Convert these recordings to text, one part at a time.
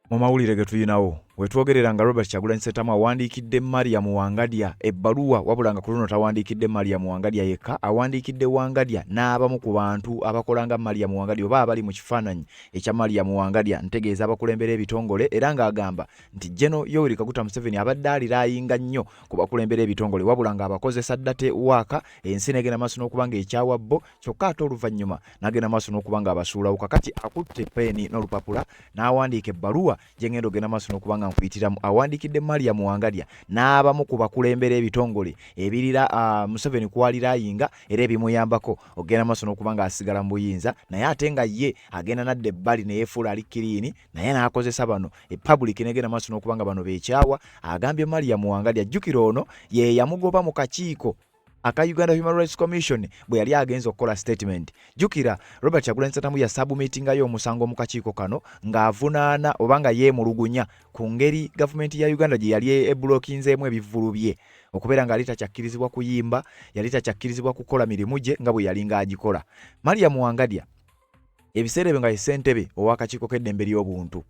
Mu mawulire ge tulinawo wetwogerera nga Robert Kyagulanyi Ssentamu awandiikidde Mariam Wangadya ebbaluwa, wabula nga ku luno tawandiikidde Mariam Wangadya yekka, awandiikidde Wangadya n'abamu ku bantu abakola nga Mariam Wangadya oba abali mu kifaananyi ekya Mariam Wangadya, ntegeeza abakulembera ebitongole, era ng'agamba nti General Yoweri Kaguta Museveni abadde aliraayinga nnyo ku bakulembera ebitongole, wabula ng'abakozesa date waaka ensi n'egenda maaso n'okuba ng'ekyawa bo, kyokka ate oluvannyuma n'agenda maaso n'okuba ng'abasuulawo. Kakati akutte peeni n'olupapula n'awandiika ebbaluwa gye ngenda ogenda maaso n'okuba nga nkuyitiramu. Awandiikidde Mariam Wangadya n'abamu ku bakulembera ebitongole ebirira Museveni kwalirayinga era ebimuyambako okugenda maaso n'okuba ng'asigala mu buyinza, naye ate nga ye agenda nadda ebbali ne yeefuula ali kiriini, naye n'akozesa bano epublic n'egenda maaso n'okuba nga bano beekyawa. Agambye Mariam Wangadya, jjukira ono ye yamugoba mu kakiiko aka Uganda Human Rights Commission bwe yali agenze okukola statement. Jjukira Robert Kyagulanyi Ssentamu yasubmitingayo omusango mu kakiiko kano ng'avunaana oba nga yeemulugunya ku ngeri gavumenti ya Uganda gye yali ebulokinzeemu ebivvulu bye, okubeera nga yali takyakkirizibwa kuyimba, yali takyakkirizibwa kukola mirimu gye nga bwe yali ng'agikola. Mariam Wangadya ebiseera ebyo nga ye ssentebe ow'akakiiko k'eddembe ly'obuntu,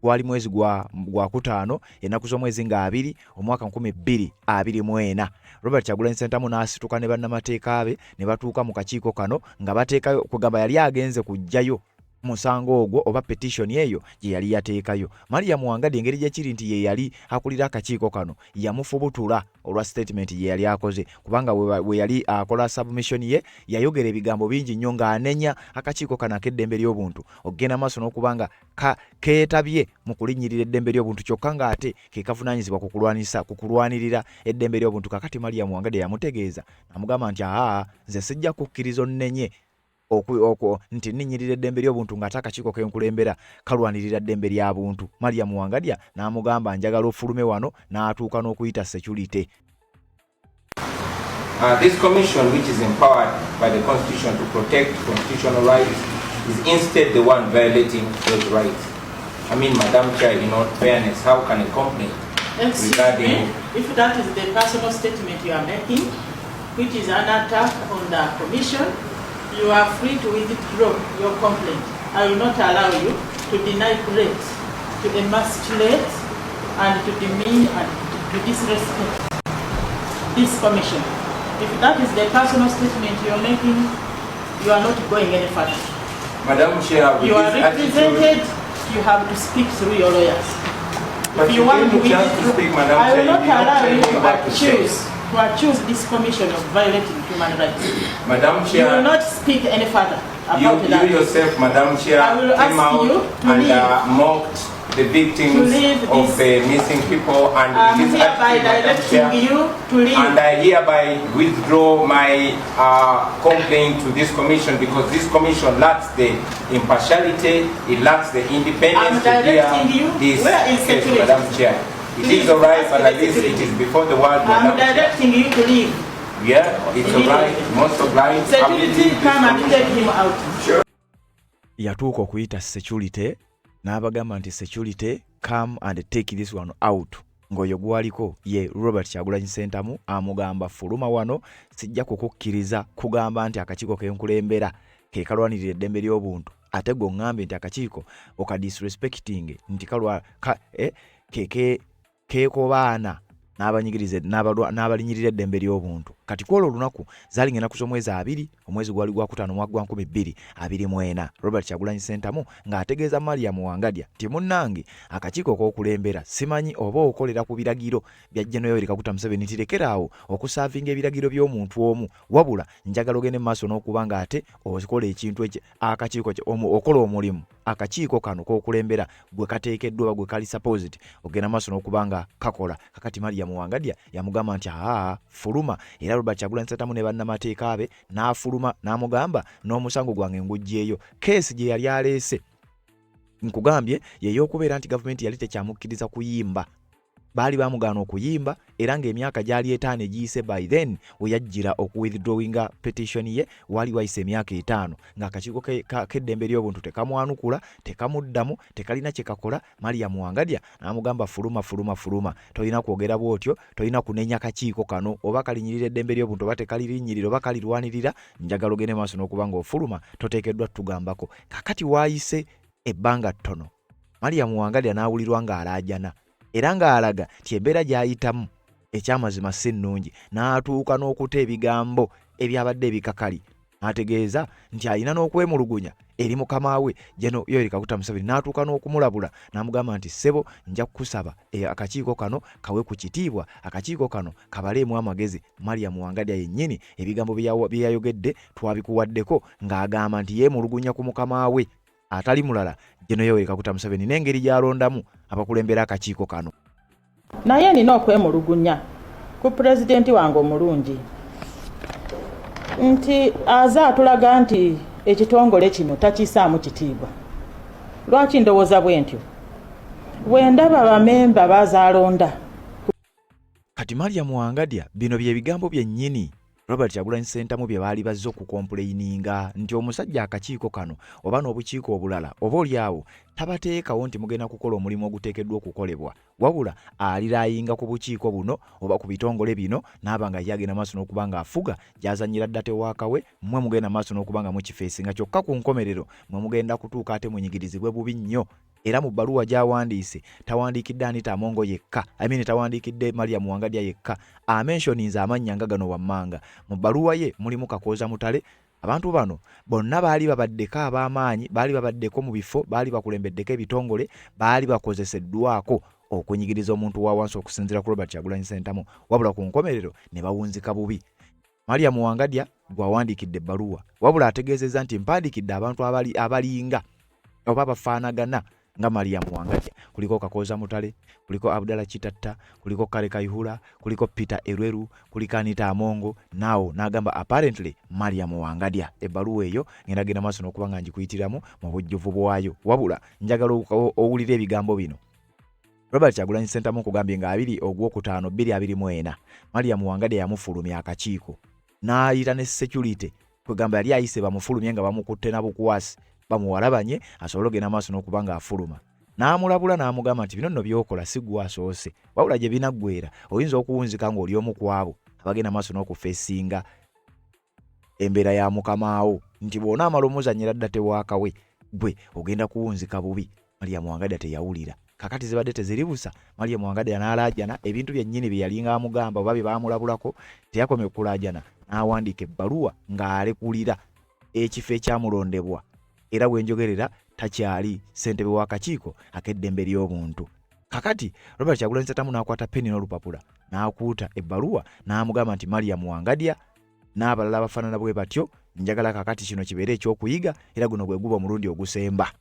gwali mwezi gwa gwakutaano ennaku z'omwezi nga 20 omwaka 2024, Robert Kyagulanyi Ssentamu n'asituka ne bannamateeka be ne batuuka mu kakiiko kano nga bateekayo, kugamba yali agenze kuggyayo musango ogwo oba petition eyo gye yali yateekayo. Mariam Wangadya, engeri gye kiri nti ye yali akulira akakiiko kano, yamufubutula olwa statement gye yali akoze, kubanga we yali akola submission ye yayogera ebigambo bingi nnyo ng'anenya akakiiko kano ak'eddembe ly'obuntu okugenda maaso n'okuba nga keetabye mu kulinnyirira eddembe ly'obuntu, kyokka ng'ate ke kavunaanyizibwa ku kulwanisa, ku kulwanirira eddembe ly'obuntu. Kakati Mariam Wangadya yamutegeeza namugamba nti, "Aa, nze sijja kukkiriza onnenye nti nninnyirira eddembe ly'obuntu ng'ate akakiiko kenkulembera kalwanirira ddembe lya buntu." Mariam Wangadya n'amugamba, "Njagala ofulume wano," n'atuuka n'okuyita security. This commission, which is empowered by the Constitution to protect constitutional rights, is instead the one violating those rights. I mean, Madam Chair, in all fairness, how can a complaint Excuse regarding me, if that is the personal statement you are making, which is an attack on the commission, you are free to withdraw your complaint. I will not allow you to denigrate, to emasculate, and to demean and to disrespect this commission. If that is the personal statement you are making, you are not going any further. Madam Chair, with You are this attitude, represented, you have to speak through your lawyers. But If you you want gave to me chance to withdraw, speak, Madam I Chair. will You not did not allow tell you me to what to say. accuse this commission of violating human rights. Madam You will Chair, not speak any further you, about that. you yourself, Madam Chair, I will came ask out you to and leave. Mocked the victims To leave of this- the missing people and I'm with this hereby attitude, Madam directing Chair, you to leave. And I hereby withdraw my complaint to this commission because this commission lacks the impartiality, it lacks the independence I'm to hear directing you. this Where is case, security? Madam Chair. It Please is all right, ask but the at least it security. Is before the world, I'm Madam Chair. directing you to leave. Yeah, it's all right, most obliged. I will Security, leave this come and commission. take him out. Yatuuka okuyita security n'abagamba nti, "Security, come and take this one out," ng'oyo gwaliko ye Robert Kyagulanyi Ssentamu. Amugamba, "Fuluma wano, sijja kukukkiriza kugamba nti akakiiko kenkulembera ke kalwanirira eddembe ly'obuntu, ate gwe oŋŋambye nti akakiiko okadisrespecting nti kalwa ka, eh, ke keekobaana n'abanyigiriza n'abalinyirira eddembe ly'obuntu." Kati kwolwo olunaku zaali ng'ennaku z'omwezi 20, omwezi gwali gwakutaano, omwaka gwa 2024, Robert Kyagulanyi Ssentamu ng'ategeeza Mariam Wangadya nti, "Munnange, akakiiko k'okulembera simanyi oba okolera ku biragiro bya General Yoweri Kaguta Museveni nti lekeraawo okusaavinga ebiragiro by'omuntu omu, wabula njagala ogende mu maaso n'okuba ng'ate okola ekintu eki akakiiko okola omulimu akakiiko kano k'okulembera gwe kateekeddwa oba gwe kali supposed ogenda maaso n'okuba nga kakola." Kakati Mariam Wangadya yamugamba nti, "Aa, fuluma." Era Robert Kyagulanyi Ssentamu ne bannamateeka be n'afuluma, n'amugamba, "N'omusango gwange nguggyeeyo." Keesi gye yali aleese, nkugambye, yey'okubeera nti gavumenti yali tekyamukkiriza kuyimba, baali bamugaana okuyimba, era ng'emyaka gyali 5 egiyise. By then we yajjira okuwithdrawinga petition ye waali wayise emyaka 5 ng'akakiiko k'eddembe ly'obuntu tekamwanukula, tekamuddamu, tekalina kye kakola. Mariam Wangadya n'amugamba, "Fuluma, fuluma, fuluma, tolina kwogera bw'otyo, tolina kunenya kakiiko kano, oba kalinyirira eddembe ly'obuntu oba tekalirinyirira oba kalirwanirira. Njagala ogende maaso n'okuba ng'ofuluma, toteekeddwa tugambako." Kakati waayise ebbanga ttono. Mariam Wangadya n'awulirwa ng'alaajana era ng'alaga nti embeera gy'ayitamu ekyamazima si nnungi n'atuuka n'okuta ebigambo ebyabadde ebikakali n'ategeeza nti alina n'okwemulugunya eri mukama we General Yoweri Kaguta Museveni n'atuuka n'okumulabula n'amugamba nti ssebo nja kukusaba eh, akakiiko kano kawe ku kitiibwa akakiiko kano kabaleemu amagezi Mariam Wangadya yennyini ebigambo bye yayogedde twabikuwaddeko ng'agamba nti yeemulugunya ku mukama we atali mulala General Yoweri Kaguta Museveni n'engeri gy'alondamu abakulembera akakiiko kano. Naye nina okwemulugunya ku pulezidenti wange omulungi nti aze atulaga nti ekitongole kino takisaamu kitiibwa. Lwaki ndowooza bwe ntyo? Bwe ndaba bamemba bazaalonda. Kati Mariam Wangadya bino bye bigambo byennyini Robert Kyagulanyi Ssentamu bye baali bazze okukompuleyininga nti omusajja akakiiko kano oba n'obukiiko obulala oba olyawo tabateekawo nti mugenda kukola omulimu oguteekeddwa okukolebwa wabula aliraayinga ku bukiiko buno oba ku bitongole bino n'aba nga ye agenda maaso n'okuba ng'afuga gy'azannyira ddate waakawe mmwe mugenda maaso n'okuba nga mukifeesinga kyokka ku nkomerero mwe mugenda kutuuka ate munyigirizibwe bubi nnyo Era mu bbaluwa gy'awandiise tawandiikidde Anita Amongo yekka, I mean tawandiikidde Mariam Wangadya yekka, amentioninze amannya nga gano wammanga. Mu bbaluwa ye mulimu Kakooza Mutale. Abantu bano bonna baali babaddeko ab'amaanyi, baali babaddeko mu bifo, baali bakulembeddeko ebitongole, baali bakozeseddwako okunyigiriza omuntu wa wansi okusinziira ku Robert Kyagulanyi Ssentamu, wabula ku nkomerero ne bawunzika bubi. Mariam Wangadya gw'awandiikidde ebbaluwa wabula ategeezezza nti mpandiikidde abantu abali abalinga oba abafaanagana nga Mariam Wangadya kuliko Kakooza Mutale, kuliko Abdallah Kitatta, kuliko Kale Kayihura, kuliko Peter Elweru, kuliko Anita Amongo naawo n'agamba apparently Mariam Wangadya. Ebbaluwa eyo ngenda genda maaso n'okuba nga ngikuyitiramu mu bujjuvu bwayo wabula njagala owulire ebigambo bino. Robert Kyagulanyi Ssentamu nkugambye nga abiri ogwokutaano bbiri abiri mu ena Mariam Wangadya yamufulumya akakiiko n'ayita ne security kwegamba yali ayise bamufulumye nga bamukutte na bukwasi bamuwalabanye asobole ogenda maaso n'okuba ng'afuluma n'amulabula n'amugamba nti bino nno by'okola si gwe asoose wabula gye binaggwera oyinza okuwunzika ng'oli omu ku abo abagenda maaso n'okufeesinga embeera ya mukamaawo nti bw'onaamala omuzannyira dda tewaakawe gwe ogenda kuwunzika bubi Mariam Wangadya teyawulira kakati zibadde teziri busa Mariam Wangadya n'alaajana ebintu byennyini bye yalinga amugamba oba bye baamulabulako teyakomye kulaajana n'awandiika ebbaluwa ng'alekulira ekifo ekyamulondebwa era wenjogerera takyali ssentebe w'akakiiko ak'eddembe ly'obuntu kakati Robert Kyagulanyi Ssentamu n'akwata peni n'olupapula n'akuuta ebbaluwa n'amugamba nti Mariam Wangadya n'abalala abafaanana bwe batyo njagala kakati kino kibeere ekyokuyiga era guno gwe guba omulundi ogusemba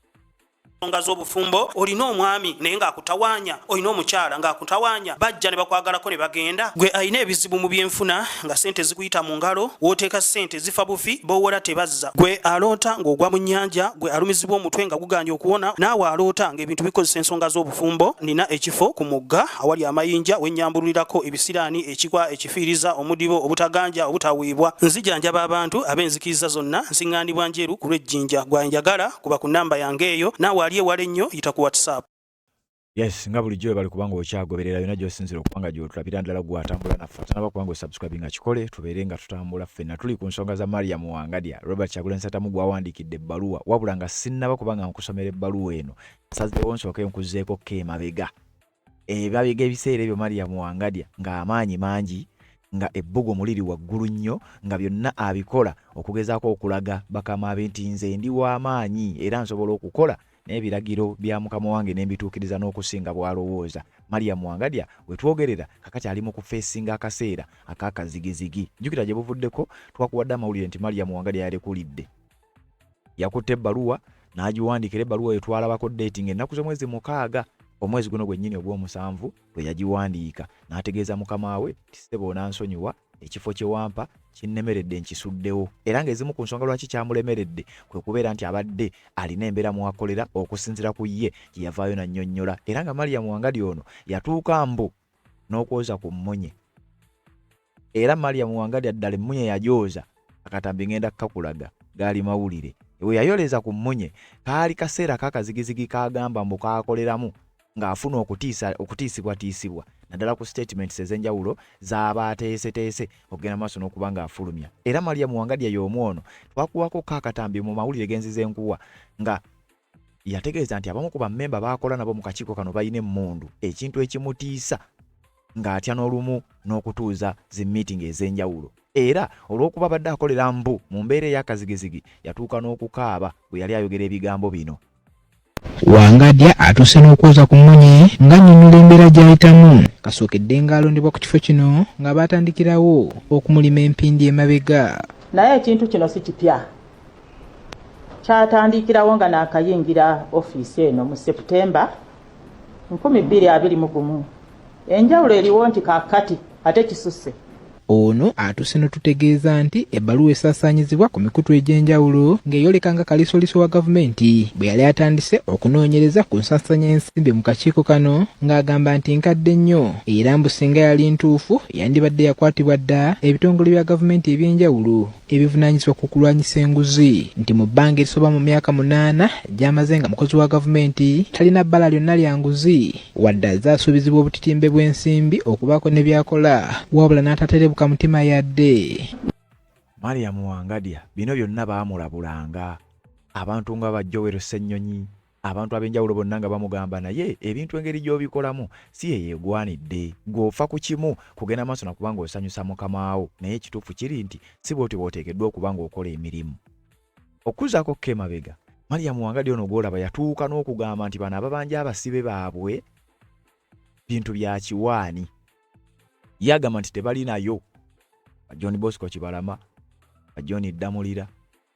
nsonga z'obufumbo olina omwami naye ng'akutawaanya olina omukyala ng'akutawaanya bajja ne bakwagalako ne bagenda gwe alina ebizibu mu byenfuna nga ssente zikuyita mu ngalo w'oteeka ssente zifa bufi b'owola tebazza gwe aloota ng'ogwa mu nnyanja gwe alumizibwa omutwe nga gugaanye okuwona naawe aloota ng'ebintu bikozesa ensonga z'obufumbo nina ekifo ku mugga awali amayinja wennyambululirako ebisiraani ekikwa ekifiiriza omudibo obutaganja obutaweebwa nzijanjaba abantu ab'enzikiriza zonna nsiŋŋaanibwa njeru ku lw'ejjinja gwanjagala kuba ku nnamba yange eyo naawe ali ewala ennyo yita ku whatsapp Yes, nga bulijjo webale kubanga okyagoberera yonna gy'osinzira okuba nga gy'otulabira ddala gwe atambula naffe atanaba kubanga osubscribe nga kikole tubeere nga tutambula ffenna tuli ku nsonga za Mariam Wangadya Robert Kyagulanyi Ssentamu gw'awandiikidde ebbaluwa wabula nga sinnaba kuba nga nkusomera ebbaluwa eno nsazeewo nsooke nkuzzeeko ko emabega Emabega ebiseera ebyo Mariam Wangadya ng'amaanyi mangi, nga ebbugumu liri waggulu nnyo, nga byonna abikola okugezaako okulaga bakama be nti nze ndi wa maanyi era nsobola okukola n'ebiragiro bya mukama wange ne mbituukiriza n'okusinga bw'alowooza. Mariam Wangadya we twogerera kakati ali mu kufeesinga akaseera ak'akazigizigi. Jjukira gye buvuddeko twakuwadde amawulire nti Mariam Wangadya yalekulidde. Yakutte ebbaluwa n'agiwandiika era ebbaluwa eyo twalabako ddeeti ng'ennaku z'omwezi mukaaga omwezi guno gwennyini ogw'omusanvu lwe yagiwandiika n'ategeeza mukama we nti ssebo onansonyiwa ekifo kye wampa kinnemeredde nkisuddewo era ng'ezimu ku nsonga lwaki kyamulemeredde kwe kubeera nti abadde alina embeera mw'akolera okusinziira ku ye gye yavaayo n'annyonnyola era nga Mariam Wangadya ono yatuuka mbu n'okwoza ku mmunye era Mariam Wangadya ddala emmunye yagyoza akatambi ngenda kukakulaga gaali mawulire we yayoleza ku mmunye kaali kaseera kakazigizigi kagamba mbu kakoleramu ng'afuna okutiisa okutiisibwatiisibwa naddala ku statements ez'enjawulo z'aba ateeseteese okugenda maaso n'okuba ng'afulumya era Mariam Wangadya y'omu ono twakuwako ko akatambi mu mawulire genzize nkuwa nga. Yategeeza nti abamu ku bammemba b'akola nabo mu kakiiko kano balina emmundu ekintu ekimutiisa ng'atya n'olumu n'okutuuza zi miitingi ez'enjawulo era olw'okuba abadde akolera mbu mu mbeera ey'akazigizigi yatuuka n'okukaaba bwe yali ayogera ebigambo bino. Wangadya atuuse n'okwoza ku mmunye ng'annyonnyola embeera gy'ayitamu kasookedde ng'alondebwa ku kifo kino nga baatandikirawo okumulima empindi emabega. Naye ekintu kino si kipya, kyatandikirawo nga naakayingira ofiisi eno mu September 2021. Enjawulo eriwo nti kaakati ate kisusse. Ono atuuse n'otutegeeza nti ebbaluwa esaasaanyizibwa ku mikutu egy'enjawulo ng'eyoleka nga kaliisoliiso wa gavumenti bwe yali atandise okunoonyereza ku nsaasaanya y'ensimbi mu kakiiko kano ng'agamba nti nkadde nnyo era mbu singa yali ntuufu yandibadde yakwatibwa dda ebitongole bya gavumenti eby'enjawulo ebivunaanyizibwa ku kulwanyisa enguzi nti mu bbanga erisoba mu myaka 8 gy'amaze nga mukozi wa gavumenti talina bbala lyonna lya nguzi wadde azze asuubizibwa obutitimbe bw'ensimbi okubaako ne by'akola wabula n'ataterebuka mutima yadde. Mariam Wangadya bino byonna baamulabulanga abantu nga ba Joel Ssennyonyi abantu ab'enjawulo bonna nga bamugamba naye ebintu engeri gy'obikolamu si ye yeegwanidde ggwe ofa ku kimu kugenda maaso na kuba ng'osanyusa mukamaawo naye ekituufu kiri nti si bw'otyo bw'oteekeddwa okuba ng'okola emirimu. Okuzaako ko emabega, Mariam Wangadya ono gw'olaba yatuuka n'okugamba nti bano ababanja abasibe baabwe bintu bya kiwaani. Ye agamba nti tebalinayo ba John Bosco Kibalama, ba John Ddamulira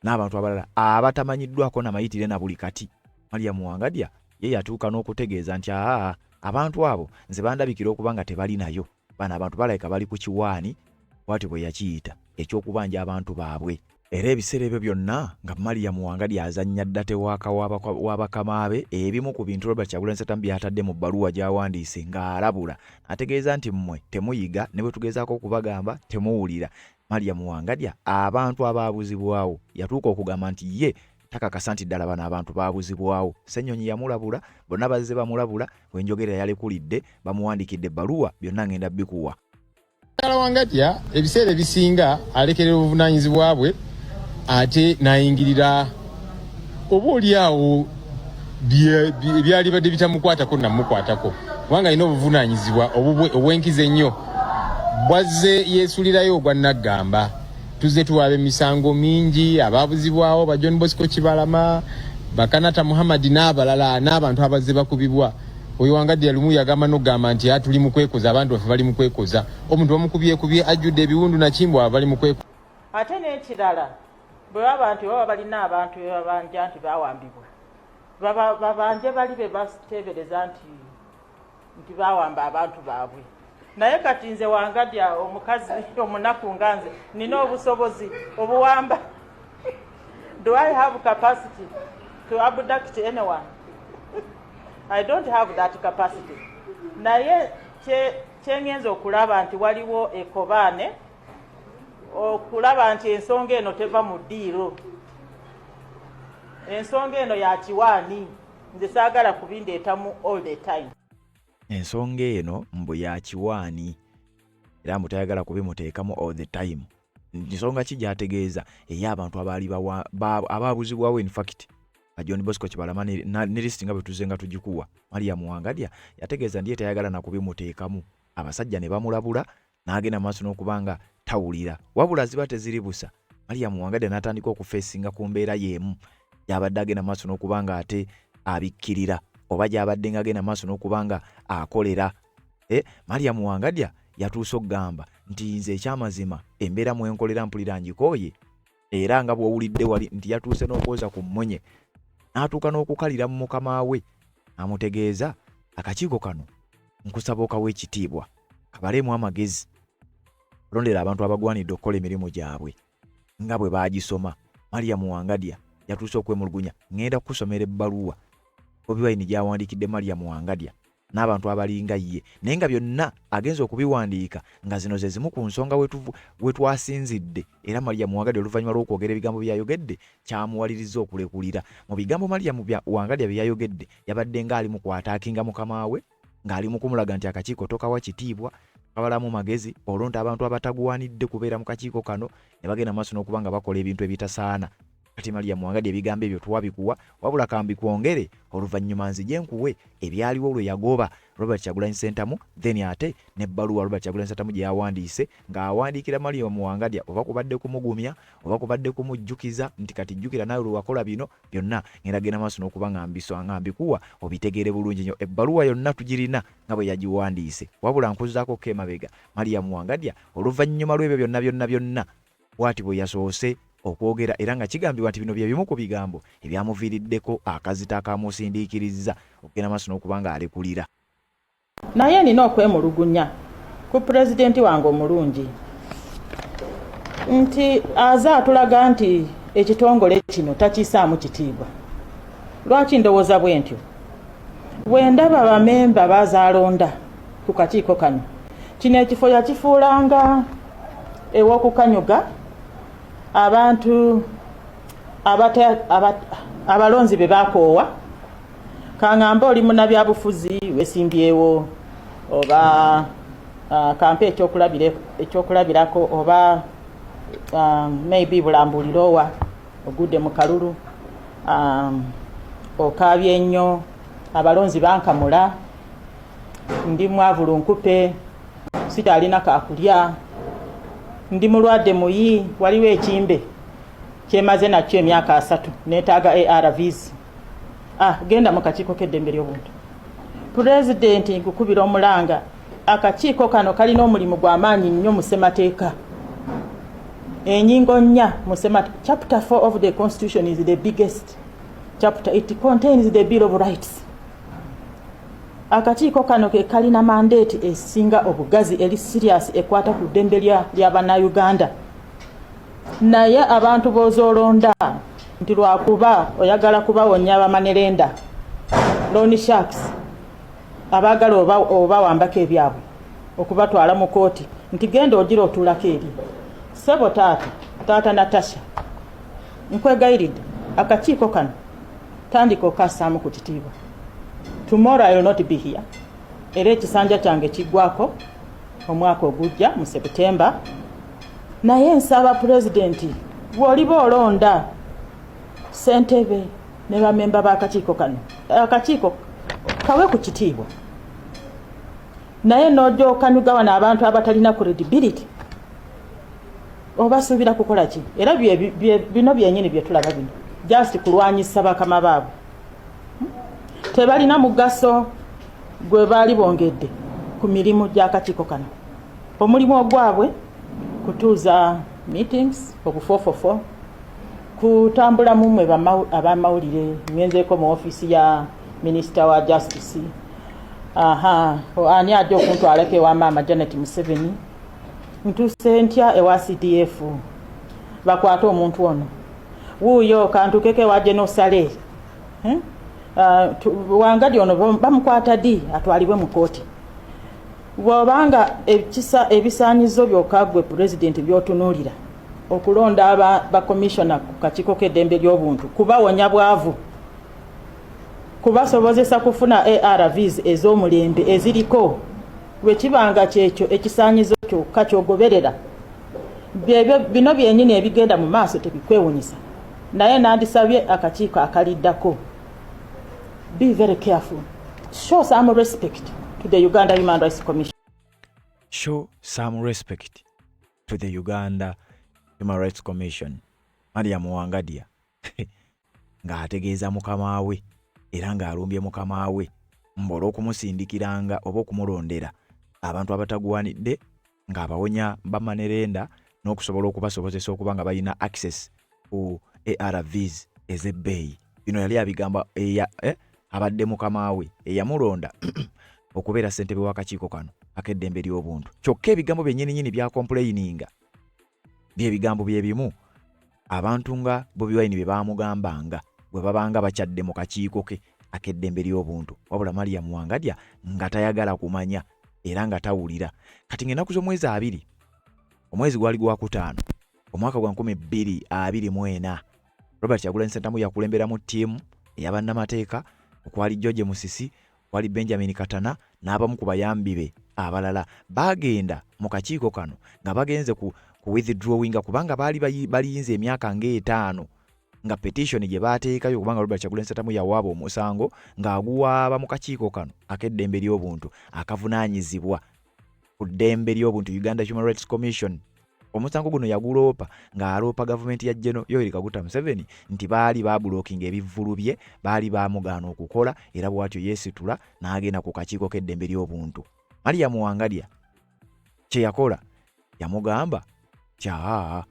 n'abantu abalala abatamanyiddwako na mayitire na buli kati. Mariam Wangadya ye yatuuka n'okutegeeza nti aa abantu abo nze bandabikira okuba nga tebalinayo. Bano abantu balabika bali ku kiwaani, bw'atyo bwe yakiyita, eky'okubanja abantu baabwe. Era ebiseera ebyo byonna nga Mariam Wangadya azannya ddate wa bakama be, ebimu ku bintu Robert Kyagulanyi Ssentamu by'atadde mu bbaluwa gy'awandiise ng'alabula ategeeza nti mmwe temuyiga ne bwe tugezaako okubagamba temuwulira. Mariam Wangadya abantu abaabuzibwawo yatuuka okugamba nti ye takakasa nti ddala bano abantu baabuzibwawo. Ssenyonyi yamulabula, bonna bazze bamulabula, we njogerera yalekulidde, bamuwandiikidde ebbaluwa, byonna ngenda bikuwa. Mukyala Wangadya ebiseera ebisinga alekerera obuvunaanyizibwa bwe ate n'ayingirira oba oli awo ebyalibadde bitamukwatako namukwatako kubanga alina obuvunaanyizibwa obubwe obw'enkizo ennyo bwazze yeesulirayo ogwa naggamba. Tuzze tuwaaba emisango mingi abaabuzibwawo ba John Bosco Kibalama, Bakanata Muhammad n'abalala n'abantu abazze bakubibwa. Oyo Wangadya lumu yagamba n'okugamba nti tuli mu kwekoza, abantu baffe bali mu kwekoza, omuntu bamukubyekubye ajjudde ebiwundu nakimbwa bali mu kwekoza. Ate n'ekirala bwe baba nti baba balina abantu be babanja nti bawambibwa, babanje bali be bateebereza nti bawamba abantu baabwe. Naye kati nze Wangadya omukazi omunaku nga nze nina obusobozi obuwamba? Do I have capacity to abduct anyone? I don't have that capacity. Naye kyengenza okulaba nti waliwo ekobaane okulaba nti ensonga eno teva mu ddiiro, ensonga eno ya kiwaani, nze saagala kubindeetamu all the time. Ensonga eno mbu ya kiwaani era mbu tayagala kubimuteekamu all the time. Nsonga ki gy'ategeeza? Ey'abantu abaali abaabuzibwawo in fact John Bosco Kibalama ne lisiti nga bwe tuzze nga tugikuwa. Mariam Wangadya yategeeza nti ye tayagala na kubimuteekamu, abasajja ne bamulabula n'agenda maaso n'okuba nga tawulira wabula ziba teziri busa. Mariam Wangadya n'atandika okufeesinga ku mbeera y'emu gy'abadde agenda maaso n'okuba nga ate abikkirira oba gy'abadde nga agenda maaso n'okuba nga akolera. Mariam Wangadya yatuuse okugamba nti nze ekyamazima embeera mwenkolera mpulira ngikooye, era nga bw'owulidde wali nti yatuuse n'okwoza ku mmunye n'atuuka n'okukalira mu mukama we amutegeeza akakiiko kano nkusaba okawa ekitiibwa kabaleemu amagezi londera abantu abagwanidde okukola emirimu gyabwe nga bwe baagisoma. Mariam Wangadya yatuuse okwemulugunya. Ŋŋenda kukusomera ebbaluwa Bobi Wine gy'awandiikidde Mariam Wangadya n'abantu abalinga ye naye nga byonna agenze okubiwandiika nga zino ze zimu ku nsonga we twasinzidde. Era Mariam Wangadya oluvannyuma lw'okwogera ebigambo bye yayogedde kyamuwalirizza okulekulira. Mu bigambo Mariam Wangadya bye yayogedde yabadde ng'ali mu kwataakinga mukama we ng'ali mu kumulaga nti akakiiko tokawa kitiibwa, kabalamu magezi, olonda abantu abatagwanidde kubeera mu kakiiko kano ne bagenda maaso n'okuba nga bakola ebintu ebitasaana. Kati Mariam Wangadya ebigambo ebyo twabikuwa, wabula kambikwongere oluvannyuma nzije nkuwe ebyaliwo lwe yagoba Robert Kyagulanyi Ssentamu, then ate n'ebbaluwa Robert Kyagulanyi Ssentamu gye yawandiise ng'awandiikira Mariam Wangadya, oba kubadde kumugumya oba kubadde kumujjukiza nti kati jjukira naawe lwe wakola bino byonna. Ngenda genda maaso n'okuba nga mbiswa nga mbikuwa obitegeere bulungi nnyo. Ebbaluwa yonna tugirina nga bwe yagiwandiise, wabula nkuzzaako ko emabega Mariam Wangadya oluvannyuma lw'ebyo byonna byonna byonna Bw'ati bwe yasoose okwogera era nga kigambibwa nti bino bye bimu ku bigambo ebyamuviiriddeko akazito akaamusindiikirizza okugenda maaso n'okuba ng'alekulira. Naye nina okwemulugunya ku pulezidenti wange omulungi nti aze atulaga nti ekitongole kino takisaamu kitiibwa. Lwaki ndowooza bwe ntyo? Bwe ndaba bamemba bazaalonda ku kakiiko kano, kino ekifo yakifuulanga ew'okukanyuga abantu abalonzi be bakoowa. Kaŋŋambe oli munabyabufuzi wesimbyewo oba kampe ekyokulabirako oba maybe bulambuuliroowa ogudde mu kalulu, okaabye nnyo, abalonzi bankamula, ndi mwavu lunkupe, sikyalina kakulya, ndi mulwadde muyi, waliwo ekimbe kyemaze nakyo emyaka 30, neetaaga ARVs. Genda mu kakiiko k'eddembe ly'obuntu. Pulezidenti, nkukubira omulanga, akakiiko kano kalina omulimu gwa maanyi nnyo mu ssemateeka. Enyingo 4 mu chapter 4 of the constitution is the biggest chapter. It contains the Bill of Rights. Akakiiko kano ke kalina mandate esinga obugazi, eri serious, ekwata ku ddembe lya bannayuganda. Naye abantu b'ozoolonda nti lwakuba oyagala kubawonya ba money lender, loan sharks, abaagala obawambako ebyabwe okubatwala mu kooti nti genda ogira otuulako eri. Ssebo taata, taata Natasha, nkwegayiridde, akakiiko kano tandika okassaamu ku kitiibwa. Tomorrow I will not be here, era ekisanja kyange kiggwako omwaka ogujja mu September. Naye nsaba pulezidenti, bw'oliba olonda ssentebe ne bamemba b'akakiiko kano, akakiiko kawe ku kitiibwa. Naye n'ojja okanyuga wano abantu abatalina credibility, obasuubira kukola ki? Era bino byenyini bye tulaba bino, just kulwanyisa bakama baabwe. Tebalina mugaso gwe baali bongedde ku mirimu gy'akakiiko kano. Omulimu ogwabwe kutuuza meetings obufoofofo, kutambula mumwe abamawulire, ngenzeeko mu ofiisi ya minisita wa justice, aha, ani ajja okuntwalako ewa maama Janet Museveni, ntuuse ntya ewa CDF bakwate omuntu ono, wuuyo kantukeko ewa Genosale, Wangadi ono bamukwata ddi atwalibwe mu kooti? Bw'obanga ebisaanyizo byokka gwe pulezidenti by'otunuulira okulonda bakomishona ku kakiiko k'eddembe ly'obuntu kubawonya bwavu, kubasobozesa kufuna ARVs ez'omulembe eziriko, bwe kibanga kyekyo ekisaanyizo kyokka ky'ogoberera, bino byennyini ebigenda mu maaso tebikwewunyisa. Naye nandisabye akakiiko akaliddako, be very careful, show some respect to the Uganda Human Rights Commission. Show some respect to the Uganda Human Rights Commission. Mariam Wangadya ng'ategeeza mukama we era ng'alumbye mukama we mbu olw'okumusindikiranga oba okumulondera abantu abatagwanidde ng'abawonya ba money lender n'okusobola okubasobozesa okuba nga balina access ku ARVs ez'ebbeeyi. Bino yali abigamba abadde mukama we eyamulonda okubeera ssentebe w'akakiiko kano ak'eddembe ly'obuntu. Kyokka ebigambo byennyininyini bya complaininga bye bigambo bye bimu abantu nga Bobi Wine bye baamugambanga bwe babanga bakyadde mu kakiiko ke ak'eddembe ly'obuntu, wabula Mariam Wangadya nga tayagala kumanya era nga tawulira. Kati ng'ennaku z'omwezi 2, omwezi gwali gwakutaano, omwaka gwa 2024, Robert Kyagulanyi Ssentamu yakulemberamu ttiimu ey'abannamateeka okwali George Musisi, okwali Benjamin Katana n'abamu ku bayambi be abalala. Baagenda mu kakiiko kano nga bagenze ku withdrawinga kubanga baali baliyinza emyaka ng'etaano. nga petition gye baateekayo kubanga Robert Kyagulanyi Ssentamu yawaaba omusango ng'aguwaaba mu kakiiko kano ak'eddembe ly'obuntu akavunaanyizibwa ku ddembe ly'obuntu Uganda Human Rights Commission. Omusango guno yaguloopa ng'aloopa gavumenti ya Gen Yoweri Kaguta Museveni nti baali babulokinga ebivvulu bye, baali baamugaana okukola era bw'atyo yeesitula n'agenda ku kakiiko k'eddembe ly'obuntu. Mariam Wangadya kye yakola yamugamba nti aa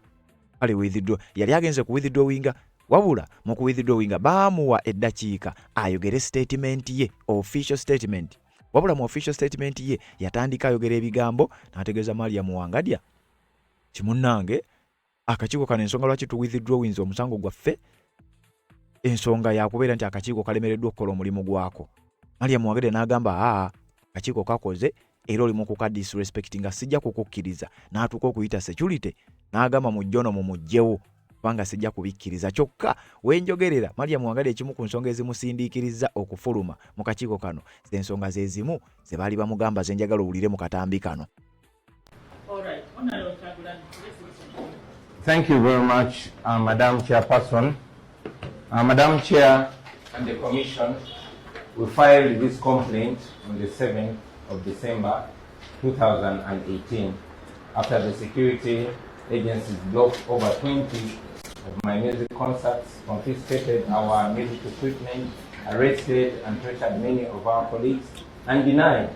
kale withdraw yali agenze ku withdrawinga wabula mu ku withdrawinga baamuwa eddakiika ayogere statement ye official statement wabula mu official statement ye yatandika ayogera ebigambo n'ategeeza Mariam Wangadya kimunnange akakiiko kano ensonga lwaki tu withdrawinze omusango gwaffe ensonga yakubeera nti akakiiko kalemereddwa okukola omulimu gwako Mariam Wangadya n'agamba aa akakiiko kakoze era oli mu kuka disrespect nga sijja kukukkiriza n'atuuka okuyita security n'agamba mujjono mumugjewo kubanga sijja kubikkiriza kyokka wenjogerera Mariam Wangadya ekimu ku nsonga ezimusindiikirizza okufuluma mu kakiiko kano zensonga ze zimu ze baali bamugamba ze njagala owulire mu katambi kano. Thank you very much, Madam Chairperson. Madam Chair and the Commission, we filed this complaint on the 7th of December 2018 after the security agencies blocked over 20 of my music concerts, confiscated our music equipment, arrested and tortured many of our colleagues, and denied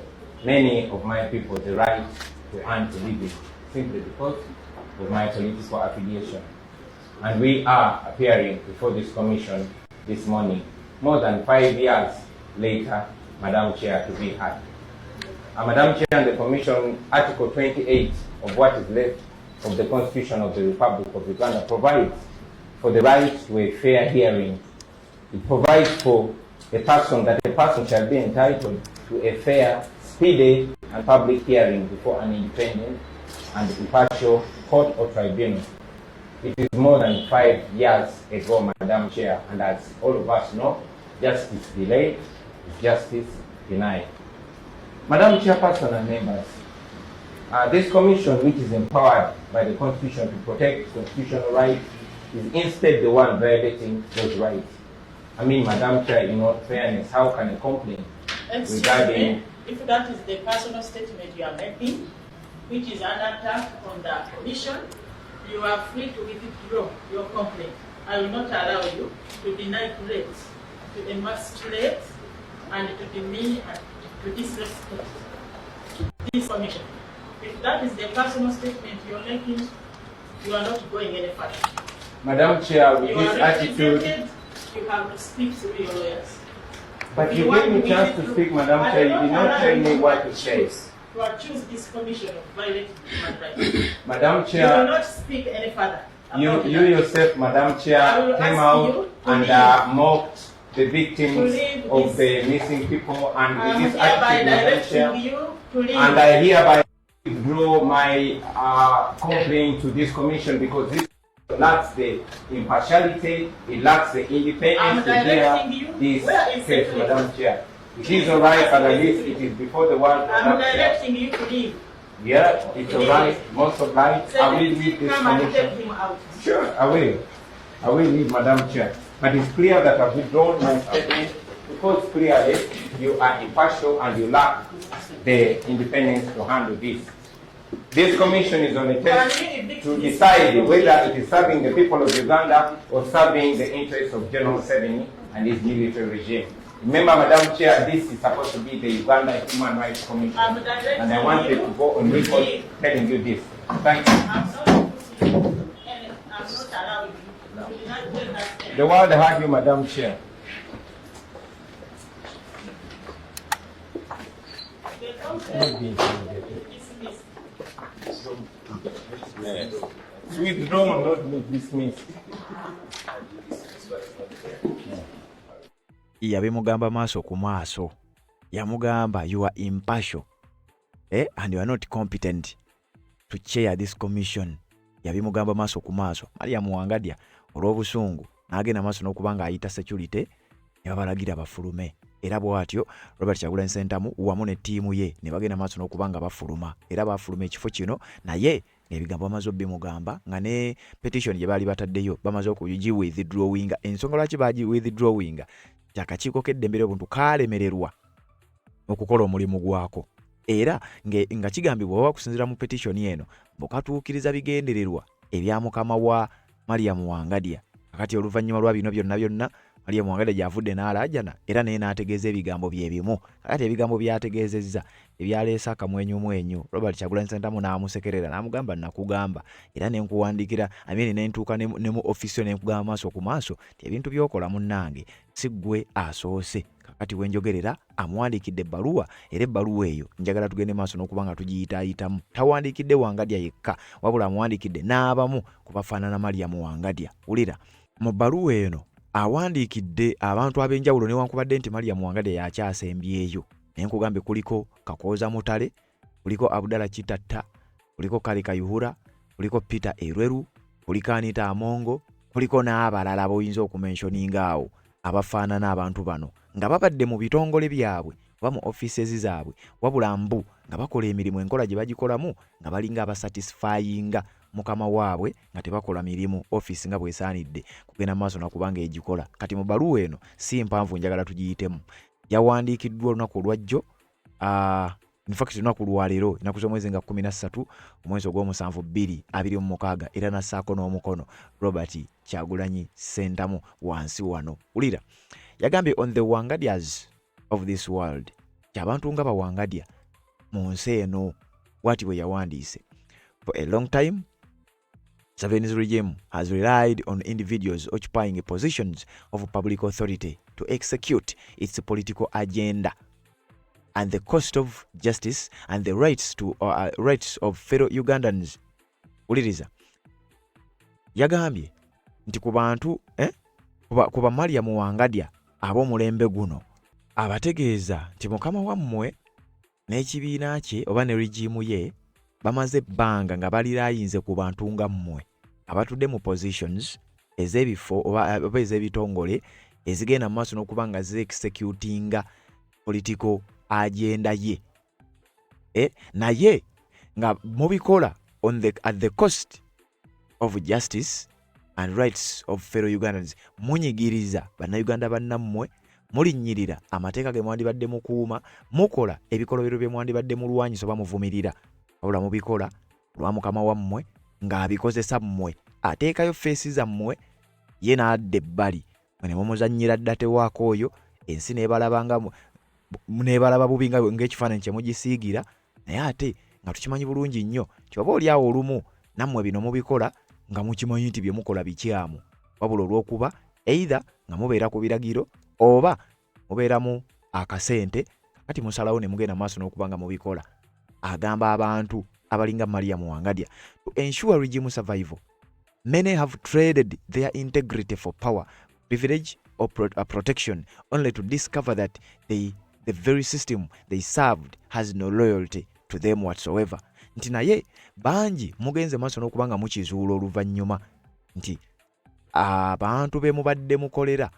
many of my people the right to earn a living simply because of my political affiliation. And we are appearing before this commission this morning, more than 5 years later, Madam Chair, to be heard. Madam Chair and the Commission, Article 28 of what is left of the Constitution of the Republic of Uganda provides for the right to a fair hearing. It provides for a person that a person shall be entitled to a fair, speedy and public hearing before an independent and impartial court or tribunal. It is more than 5 years ago, Madam Chair, and as all of us know, justice delayed is justice denied. Madam Chairperson and members, this commission, which is empowered by the Constitution to protect constitutional rights, is instead the one violating those rights. I mean, Madam Chair, in all fairness, how can a complaint Excuse regarding... me, if that is the personal statement you are making, which is an attack on the commission, you are free to withdraw your complaint. I will not allow you to deny threats, to emasculate, and to demean and to disrespect this commission. If that is the personal statement you are making, you are not going any further. Madam Chair, with You this are attitude... represented, you have to speak through your lawyers. But If you want gave me to chance to withdraw- speak, Madam I Chair. You will did not allow tell you me to what to say. To accuse this commission of violating human rights. Madam You will Chair, not speak any further. you, about you that. yourself, Madam I Chair, will came ask out you to and leave. mocked the victims To leave of this. the missing people, and I with am this hereby attitude, Madam Chair, directing you to leave. and I hereby withdraw my complaint to this commission because this lacks the impartiality, it lacks the independence I'm to hear directing you. this Where is case, the Madam Chair. It is all right, but at least it is before the world. I'm Madam Chair. directing you to leave. Yeah, it's all right, most of right. I will leave this Come and commission. take him out. Sure, I will. I will leave, Madam Chair. But it's clear that I've withdrawn my statement because clearly you are impartial and you lack the independence to handle this. This commission is on a test Can we evict to this decide people? whether it is serving the people of Uganda or serving the interests of General Museveni and his military regime. Remember, Madam Chair, this is supposed to be the Uganda Human Rights Commission. I'm directing And I wanted you to go on to record leave. telling you this. Thank you. I'm not putting you any, I'm not allowing you to deny that statement. The world heard you, Madam Chair. The complaint is dismissed. Withdrawn, not dismissed. Yabimugamba maaso ku maaso. Yamugamba you are impartial, and you are not competent to chair this commission. Yabimugamba maaso ku maaso. Mariam Wangadya olw'obusungu n'agenda maaso n'okuba ng'ayita security ne babalagira bafulume. Era bw'atyo Robert Kyagulanyi Ssentamu wamu ne ttiimu ye ne bagenda maaso n'okuba nga bafuluma. Era baafuluma ekifo kino naye Ng'ebigambo bamaze obimugamba nga ne petition gye baali bataddeyo bamaze okugi withdrawinga. Ensonga lwaki bagi withdrawinga nti akakiiko k'eddembe ly'obuntu kaalemererwa okukola omulimu gwako, era nga kigambibwa oba okusinziira mu petition eno mbu katuukiriza bigendererwa ebya mukama wa Mariam Wangadya. Kakati oluvannyuma lwa bino byonna byonna, Mariam Wangadya gy'avudde n'alaajana era naye n'ategeeza ebigambo bye bimu. Kakati ebigambo by'ategeezezza ebyaleese akamwenyumwenyu, Robert Kyagulanyi Ssentamu n'amusekerera n'amugamba, nakugamba era ne nkuwandiikira, I mean ne ntuuka ne mu ofiisi yo ne nkugamba maaso ku maaso nti ebintu by'okola munnange si ggwe asoose. Kakati we njogerera amuwandiikidde ebbaluwa, era ebbaluwa eyo njagala tugende maaso n'okuba nga tugiyitaayitamu. Tawandiikidde Wangadya yekka, wabula amuwandiikidde n'abamu ku bafaanana Mariam Wangadya. Wulira. Mu bbaluwa eno awandiikidde abantu ab'enjawulo newankubadde nti Mariam Wangadya y'akyasembyeyo. Naye nkugambye kuliko Kakooza Mutale, kuliko Abdallah Kitatta, kuliko Kale Kayihura, kuliko Peter Erweru, kuliko Anita Amongo, kuliko n'abalala b'oyinza okumentioninga awo abafaanana abantu bano nga babadde mu bitongole byabwe oba mu offices zaabwe, wabula mbu nga bakola emirimu enkola gye bagikolamu nga balinga abasatisfyinga mukama waabwe nga tebakola mirimu office nga bw'esaanidde kugenda mu maaso nakubanga egikola. Kati mu bbaluwa eno si mpanvu, njagala tugiyitemu. Yawandiikiddwa olunaku olwajjo, in fact olunaku lwaleero, ennaku z'omwezi nga 13 omwezi ogw'omusanvu 2026, era nassaako n'omukono Robert Kyagulanyi Ssentamu wansi wano. Wulira, yagambye, "On the Wangadyas of this world," kyabantu nga bawangadya mu nsi eno. Bw'ati bwe yawandiise, "For a long time Museveni's regime has relied on individuals occupying positions of public authority to execute its political agenda and the cost of justice and the rights of fellow Ugandans." Wuliriza, yagambye nti ku bantu ku ba Mariam Wangadya ab'omulembe guno, abategeeza nti mukama wammwe n'ekibiina kye oba ne regime ye bamaze ebbanga nga balirayinze ku bantu nga mmwe abatudde mu positions ez'ebifo oba ez'ebitongole ezigenda mu maaso n'okuba nga ziexecutinga political agenda ye, naye nga mubikola at the cost of justice and rights of fellow Ugandans. Munyigiriza bannayuganda bannammwe, mulinnyirira amateeka ge mwandibadde mukuuma, mukola ebikolobero bye mwandibadde mulwanyisa oba muvumirira, wabula mubikola lwa mukama wammwe ng'abikozesa mmwe, ateekayo face zammwe, ye n'adda ebbali, mwe ne mumuzannyira dda tewaako oyo, ensi n'ebalaba nga n'ebalaba bubi nga ng'ekifaananyi kye mugisiigira. Naye ate nga tukimanyi bulungi nnyo nti oba oli awo olumu nammwe bino mubikola nga mukimanyi nti bye mukola bikyamu, wabula olw'okuba either nga mubeera ku biragiro oba mubeeramu akasente, kati musalawo ne mugenda maaso n'okuba nga mubikola. Agamba abantu abalinga Mariam Wangadya, "To ensure regime survival, many have traded their integrity for power, privilege or protection, only to discover that the very system they served has no loyalty to them whatsoever." Nti naye bangi mugenze maaso n'okuba nga mukizuula oluvannyuma nti abantu be mubadde mukolera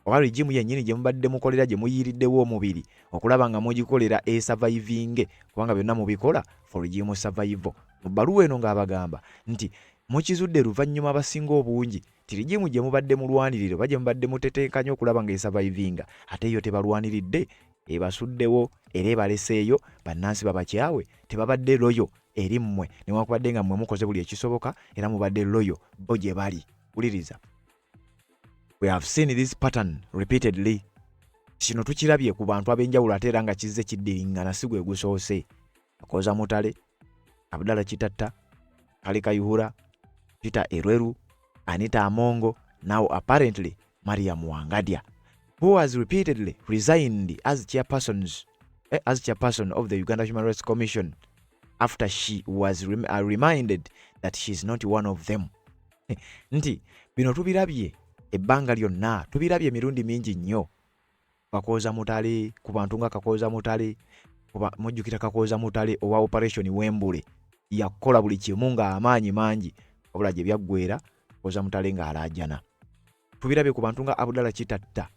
oba regime yennyini gye mubadde mukolera, gye muyiiriddewo omubiri okulaba nga mugikolera esurvivinge, kubanga byonna mubikola for regime survival. Mu bbaluwa eno ng'abagamba nti mukizudde luvannyuma abasinga obungi ti regime gye mubadde mulwanirira oba gye mubadde mutetenkanya okulaba nga esurvivinga, ate yo tebalwaniridde, ebasuddewo era ebaleseeyo, bannansi babakyawe, tebabadde loyal eri mmwe newankubadde nga mmwe mukoze buli ekisoboka era mubadde loyal bo gye bali. Wuliriza, "We have seen this pattern repeatedly." Kino tukirabye ku bantu ab'enjawulo ate era nga kizze kiddiriŋŋana, si gwe gusoose. Kakooza Mutale, Abdallah Kitatta, Kale Kayihura, Peter Erweru, Anita Amongo, now apparently Mariam Wangadya, who has repeatedly resigned as chairperson of the Uganda Human Rights Commission after she was reminded that she is not one of them. Nti bino tubirabye ebbanga lyonna, tubirabye emirundi mingi nnyo. Kakooza Mutale, ku bantu nga Kakooza Mutale, mujjukira Kakooza Mutale owa Operation Wembule, yakola buli kimu ng'amaanyi mangi, wabula gye byaggwera Kakooza Mutale ng'alaajana. Tubirabye ku bantu nga Abdallah Kitatta.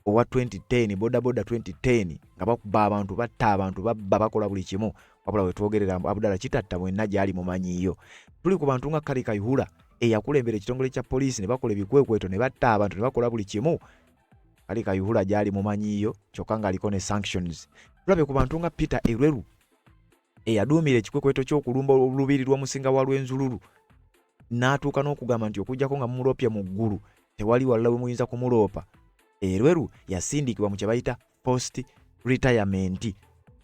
Owa 2010 bodaboda 2010 nga bakuba abantu, batta abantu, babba, bakola buli kimu. Wabula wetwogerera, Abdallah Kitatta mwenna gyali mumanyiiyo. Tuli ku bantu nga Kale Kayihura eyakulembera ekitongole kya poliisi ne bakola ebikwekweto ne batta abantu ne bakola buli kimu. Kale Kayihura gyali mumanyiiyo, kyokka ng'aliko ne sanctions. Tulabe ku bantu nga Peter Elwelu eyaduumira ekikwekweto ky'okulumba olubiri lw'omusinga wa Lwenzululu n'atuuka n'okugamba nti okuggyako nga mumuloopye mu ggulu, tewali walala we muyinza kumuloopa. Elwelu yasindikibwa mu kye bayita post retirement,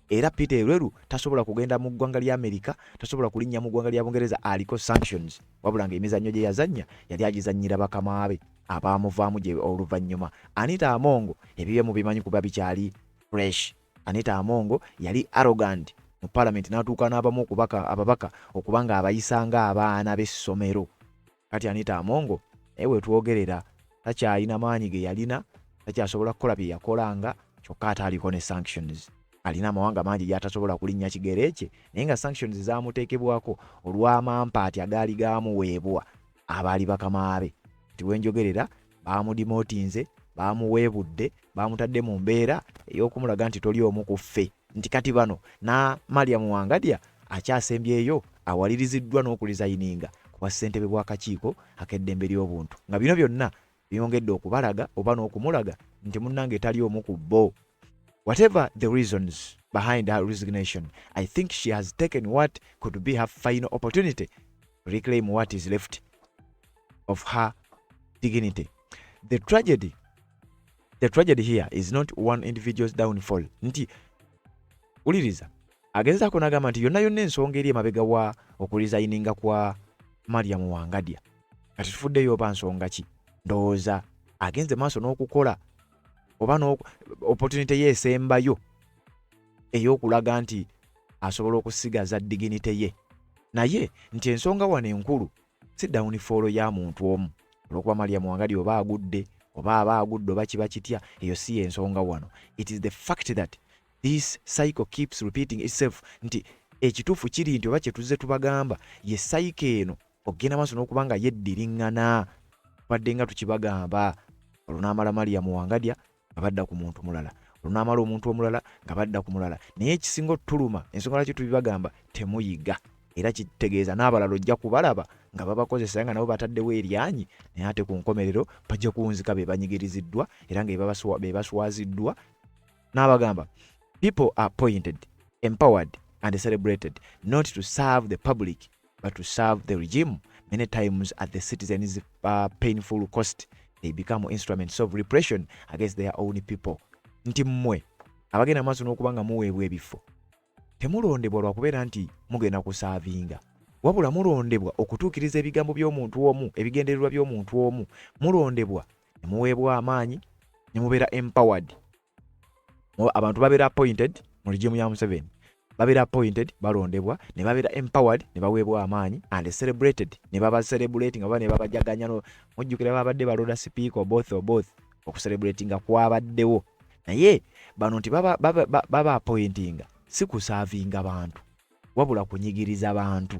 era Peter Elwelu tasobola kugenda mu ggwanga lya Amerika, tasobola kulinnya mu ggwanga lya Bungereza, aliko sanctions. Wabula ng'emizannyo gye yazannya yali agizannyira bakama be abaamuvaamu gye oluvannyuma. Anita Amongo ebibye mubimanyi kuba bikyali fresh. Anita Amongo yali arrogant mu parliament n'atuuka n'abamu okubaka ababaka okuba nga abayisa ng'abaana b'essomero. Kati Anita Amongo naye wetwogerera takyalina maanyi ge yalina, takyasobola kukola bye yakolanga, kyokka ate aliko ne sanctions. Alina amawanga mangi gy'atasobola kulinnya kigere kye, naye nga sanctions zaamuteekebwako olw'amampaati agaali gaamuweebwa abaali bakama be. Nti wenjogerera baamudimootinze, baamuweebudde, baamutadde mu mbeera ey'okumulaga nti toli omu ku ffe. Nti kati bano na Mariam Wangadya akyasembyeyo awaliriziddwa n'okulizayininga ku bwa ssentebe bw'akakiiko ak'eddembe ly'obuntu, nga bino byonna byongedde okubalaga oba n'okumulaga nti munnange tali omu ku bo. Whatever the reasons behind her resignation, I think she has taken what could be her final opportunity to reclaim what is left of her dignity. The tragedy here is not one individual's downfall. Nti wuliriza, agezaako n'agamba nti yonna yonna ensonga eri emabega wa okulizayininga kwa Mariam Wangadya, kati tufuddeyo oba nsonga ki, ndowooza agenze maaso n'okukola oba opportunity ye esembayo ey'okulaga nti asobola okusigaza dignity ye. Naye nti ensonga wano enkulu si downfall ya muntu omu, olwokuba Mariam Wangadya oba agudde oba aba agudde oba kiba kitya, eyo si yensonga wano. It is the fact that this cycle keeps repeating itself. Nti ekituufu kiri nti oba kyetuzze tubagamba ye cycle eno okugenda maaso n'okuba nga yeddiriŋŋana, tubadde nga tukibagamba. Olunaamala Mariam Wangadya nga badda ku muntu mulala, olunaamala omuntu omulala nga badda ku mulala. Naye ekisinga otuluma, ensonga lwaki tubibagamba, temuyiga. Era kitegeeza n'abalala ojja kubalaba nga babakozesa nga nabo bataddewo eryanyi, naye ate ku nkomerero bajja kuwunzika be banyigiriziddwa era nga be baswaziddwa. N'abagamba, people are appointed, empowered and celebrated not to serve the public but to serve the regime, many times at the citizens' painful cost. They become instruments of repression against their own people. Nti mmwe abagenda maaso n'okuba nga muweebwa ebifo, temulondebwa lwakubeera nti mugenda kusaavinga, wabula mulondebwa okutuukiriza ebigambo by'omuntu omu, ebigendererwa by'omuntu omu. Mulondebwa ne muweebwa amaanyi ne mubeera empowered. Abantu babeera appointed mu regime ya Museveni, babeera appointed, balondebwa ne babeera empowered, ne baweebwa amaanyi, and celebrated, ne baba celebrating oba ne babajaganya. Mujjukira babadde balonda Speaker Oboth Oboth, okucelebratinga kwabaddewo. Naye bano nti baba, baba, baba appointinga si kusaavinga bantu, wabula kunyigiriza bantu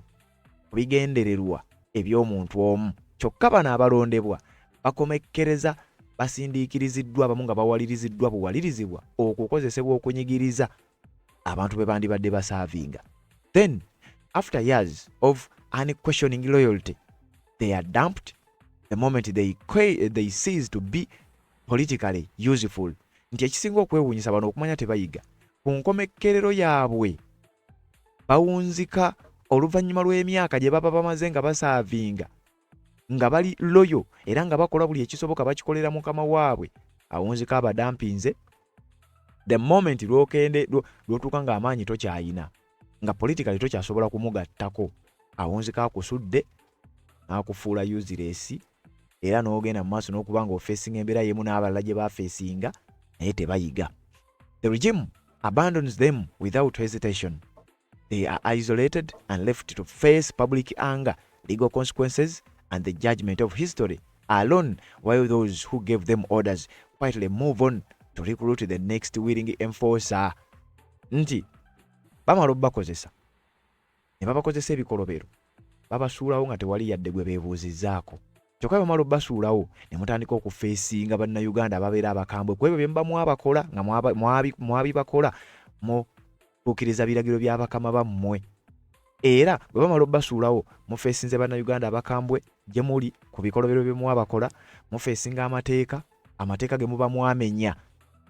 ku bigendererwa eby'omuntu omu. Kyokka bano abalondebwa bakomekkereza basindiikiriziddwa, abamu nga bawaliriziddwa buwalirizibwa okukozesebwa okunyigiriza abantu be bandibadde basaavinga. Then after years of unquestioning loyalty, they are dumped the moment they cease to be politically useful. Nti ekisinga okwewuunyisa, bano okumanya tebayiga, ku nkomekkerero yaabwe bawunzika oluvannyuma lw'emyaka gye baba bamaze nga basaavinga, nga bali loyal era nga bakola buli ekisoboka, bakikolera mukama waabwe. Awunzika abadampinze the moment lwokende lwotuuka ng'amaanyi tokyayina, nga politically tokyasobola kumugattako. Awunzika akusudde n'akufuula useless, era n'ogenda mu maaso n'okuba nga ofeesinga embeera y'emu n'abalala gye bafeesinga, naye tebayiga. The regime abandons them without hesitation. They are isolated and left to face public anger, legal consequences and the judgment of history alone, while those who gave them orders quietly move on to recruit the next willing enforcer. Nti bamala obbakozesa ne babakozesa ebikolobero, babasuulawo nga tewali yadde gwe beebuuzizzaako. Kyokka bwe bamala obasuulawo ne mutandika okufeesinga Bannayuganda ababeera abakambwe ku ebyo bye muba mwabakola nga mwabibakola mutuukiriza biragiro bya bakama bammwe. Era bwe bamala obasuulawo mufeesinze Bannayuganda abakambwe gye muli ku bikolobero bye mwabakola, mufeesinga amateeka, amateeka ge muba mwamenya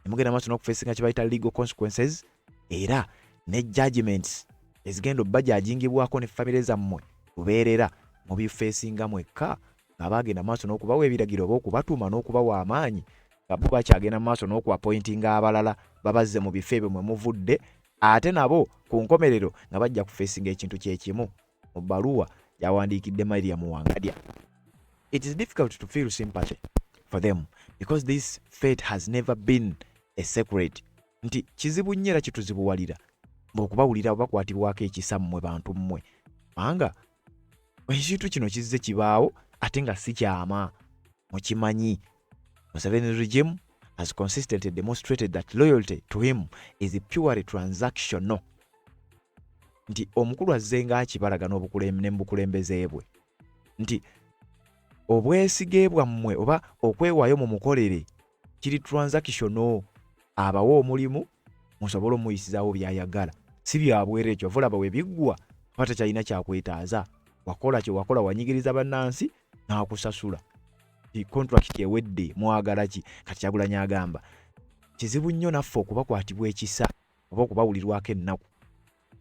ne mugenda maaso n'okufeesinga kye bayita legal consequences era ne judgments ezigenda obbajajingibwako ne famire zammwe lubeerera mubifeesinga mwekka nga baagenda maaso n'okubawa ebiragiro oba okubatuma n'okubawa amaanyi nga bo bakyagenda mu maaso n'okuapointinga abalala babazze mu bifo ebyo mwe muvudde ate nabo ku nkomerero nga bajja kufeesinga ekintu kye kimu. Mu bbaluwa gy'awandiikidde Mariam Wangadya. It is difficult to feel sympathy for them because this fate has never been a secret. Nti kizibu nnyo era kituzibuwalira mbu okubawulira oba bakwatibwako ekisa mmwe bantu mmwe, kubanga ekintu kino kizze kibaawo ate nga si kyama, mukimanyi. Museveni regime has consistently demonstrated that loyalty to him is purely transactional. Nti omukulu azze ng'akibalaga ne mu bukulembeze bwe nti obwesige bwammwe oba okwewaayo mu mukolere kiri transactional, abawa omulimu musobole omuyisizaawo by'ayagala, si byabwere. Ekyo ova olaba we biggwa aba takyalina kyakwetaaza. Wakola kye wakola, wanyigiriza bannansi n'akusasula, contract ewedde, mwagala ki? Kati Kyagulanyi agamba kizibu nnyo naffe okubakwatibwa ekisa oba okubawulirwako ennaku.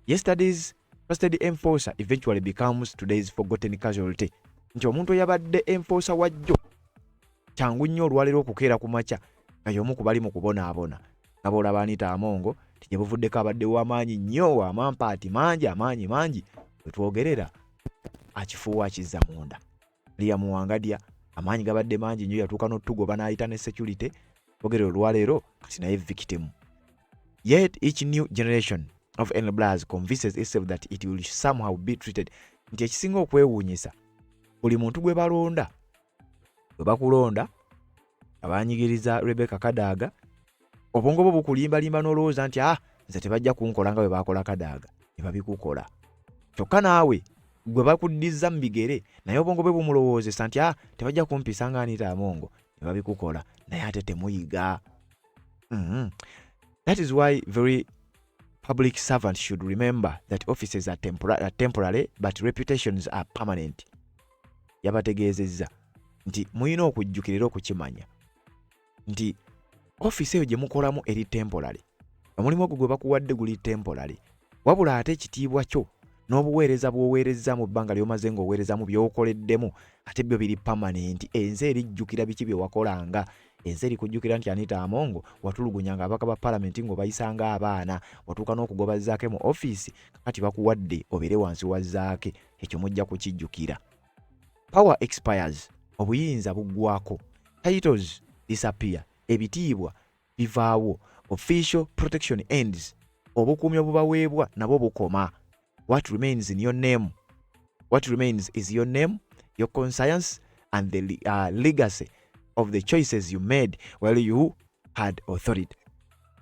Yesterday's trusted enforcer eventually becomes today's forgotten casualty. Nti omuntu eyabadde enforcer wajjo kyangu nnyo olwaleero okukeera ku makya nga y'omu ku bali mu kubonaabona, nga bw'olaba Anita Amongo ti gye buvuddeko abadde w'amaanyi nnyo, amampaati mangi, amaanyi mangi, we twogerera akifuuwa akizza munda. Liam Wangadya amaanyi gabadde mangi nnyo, yatuuka n'otugoba n'ayita ne security, twogere olwaleero kati naye victim. Yet each new generation of enablers convinces itself that it will somehow be treated. Nti ekisinga okwewuunyisa, buli muntu gwe balonda, bwe bakulonda abanyigiriza Rebecca Kadaga, obwongo bwo bukulimbalimba n'olowooza nti ah, nze tebajja kunkola nga bwe baakola Kadaga, ne babikukola. Kyokka naawe gwe bakuddizza mu bigere, naye obwongo bwe bumulowoozesa nti ah, tebajja kumpisa nga Anita Amongo, ne babikukola, naye ate temuyiga. That is why very public servants should remember that offices are temporary but reputations are permanent. Yabategeezezza nti mulina okujjukira era okukimanya nti ofiisi eyo gye mukolamu eri temporary, omulimu ogwo gwe bakuwadde guli temporary, wabula ate ekitiibwa kyo n'obuweereza bw'oweerezza mu bbanga ly'omaze ng'oweerezamu, by'okoleddemu, ate byo biri permanent. Ensi erijjukira biki bye wakolanga. Ensi erikujjukira nti Anita Amongo watulugunyanga ababaka ba palamenti ng'obayisanga abaana, watuuka n'okugoba Zaake mu ofiisi, kakati bakuwadde obeere wansi wa Zaake. Ekyo mujja kukijjukira. Power expires, obuyinza buggwako. Titles disappear, ebitiibwa bivaawo. Official protection ends, obukuumi obubaweebwa nabwo bukoma. What remains in your name, what remains is your name, your conscience and the legacy of the choices you made while you had authority.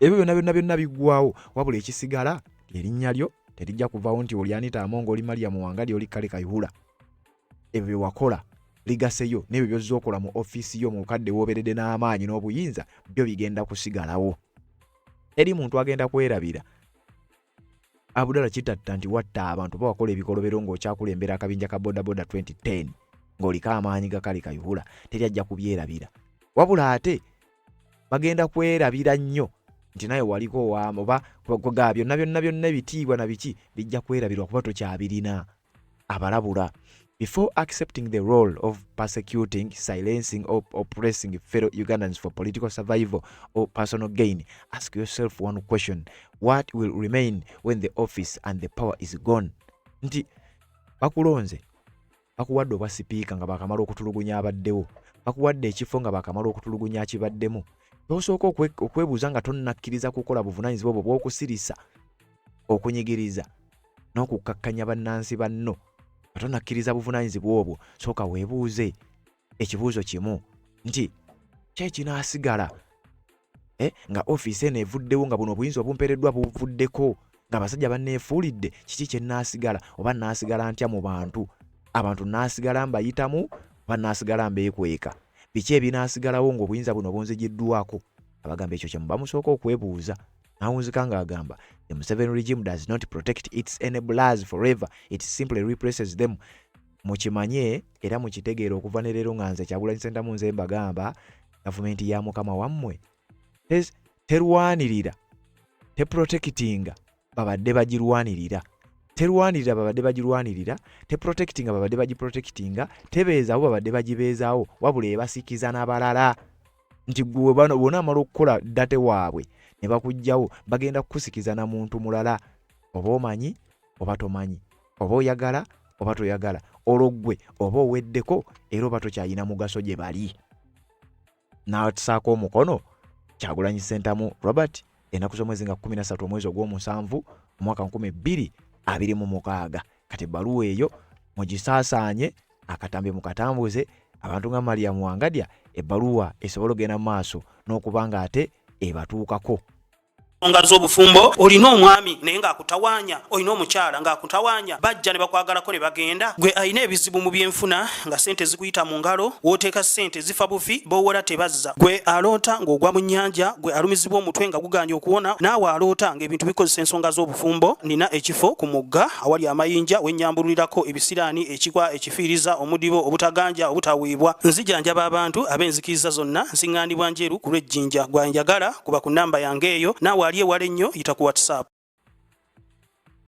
Ebyo byonna byonna byonna biggwawo, wabula ekisigala erinnya lyo terijja kuvaawo nti oli Anita Amongo, oli Mariam Wangadya, oli Kale Kayihura. Ebyo bye wakola, legacy yo, n'ebyo by'ozza okola mu ofiisi yo mu kadde w'obeeredde n'amaanyi n'obuyinza, byo bigenda kusigalawo. Teri muntu agenda kwerabira Abudala Kitatta nti watta abantu oba wakola ebikolobero ng'okyakulembera akabinja ka bodaboda 2010 ng'oliko amaanyi ga Kale Kayihura. Teri ajja kubyerabira, wabula ate bagenda kwerabira nnyo nti naye waliko oba ga byonna byonna byonna ebitiibwa na biki bijja kwerabirwa kuba tokyabirina. Abalabula, before accepting the role of persecuting, silencing or oppressing fellow Ugandans for political survival or personal gain, ask yourself one question: what will remain when the office and the power is gone? Nti bakulonze, bakuwadde obwa sipiika nga bakamala okutulugunya abaddewo, bakuwadde ekifo nga bakamala okutulugunya akibaddemu. Tosooka okwebuuza nga tonnakkiriza kukola buvunaanyizibwa obwo bw'okusirisa, okunyigiriza n'okukkakkanya bannansi banno. Nga tonakkiriza buvunaanyizibwa obwo, sooka weebuuze ekibuuzo kimu nti ki ekinaasigala nga ofiisi eno evuddewo, nga buno obuyinza obumpeereddwa buvuddeko, ng'abasajja banneefuulidde, kiki kye nnaasigala oba nnaasigala ntya mu bantu? Abantu nnaasigala mbayitamu Oba naasigala mbeekweka? Biki ebinaasigalawo ng'obuyinza buno bunzigiddwako? Abagamba ekyo kye muba musooka okwebuuza. N'awunzika ng'agamba, The Museveni regime does not protect its enablers forever, it simply replaces them. Mukimanye era mukitegeere okuva ne leero nga nze Kyagulanyi Ssentamu nze mbagamba, gavumenti ya mukama wammwe terwanirira, teprotectinga babadde bagirwanirira, terwanirira babadde bagirwanirira, teprotectinga babadde bagiprotectinga, tebeezaawo babadde bagibeezaawo, wabula ebasikiza n'abalala. Nti gwe bw'onaamala okukola ddate waabwe ne bakuggyawo, bagenda kukusikiza na muntu mulala, oba omanyi oba tomanyi, oba oyagala oba toyagala, olwo ggwe oba oweddeko era oba tokyalina mugaso gye bali. N'asaako omukono Kyagulanyi Ssentamu Robert ennaku z'omwezi nga 13 omwezi ogw'omusanvu omwaka 2026. Kati ebbaluwa eyo mugisaasaanye, akatambi mukatambuze, abantu nga Mariam Wangadya ebbaluwa esobole okugenda mu maaso n'okuba ng'ate ebatuukako. Ensonga z'obufumbo, olina omwami naye ng'akutawaanya, olina omukyala ng'akutawaanya, bajja ne bakwagalako ne bagenda. Gwe alina ebizibu mu byenfuna nga ssente zikuyita mu ngalo, w'oteeka ssente zifa bufi, b'owola tebazza. Gwe aloota ng'ogwa mu nnyanja, gwe alumizibwa omutwe nga gugaanye okuwona, naawe aloota ng'ebintu bikozesa ensonga z'obufumbo, nnina ekifo ku mugga awali amayinja we nnyambululirako ebisiraani, ekikwa, ekifiiriza, omudibo, obutaganja, obutaweebwa. Nzijanjaba abantu ab'enzikiriza zonna, nsiŋŋaanibwa Njeru ku lw'e Jinja. Gwe anjagala kuba ku nnamba yange eyo, naawe ali ewala ennyo yita ku WhatsApp.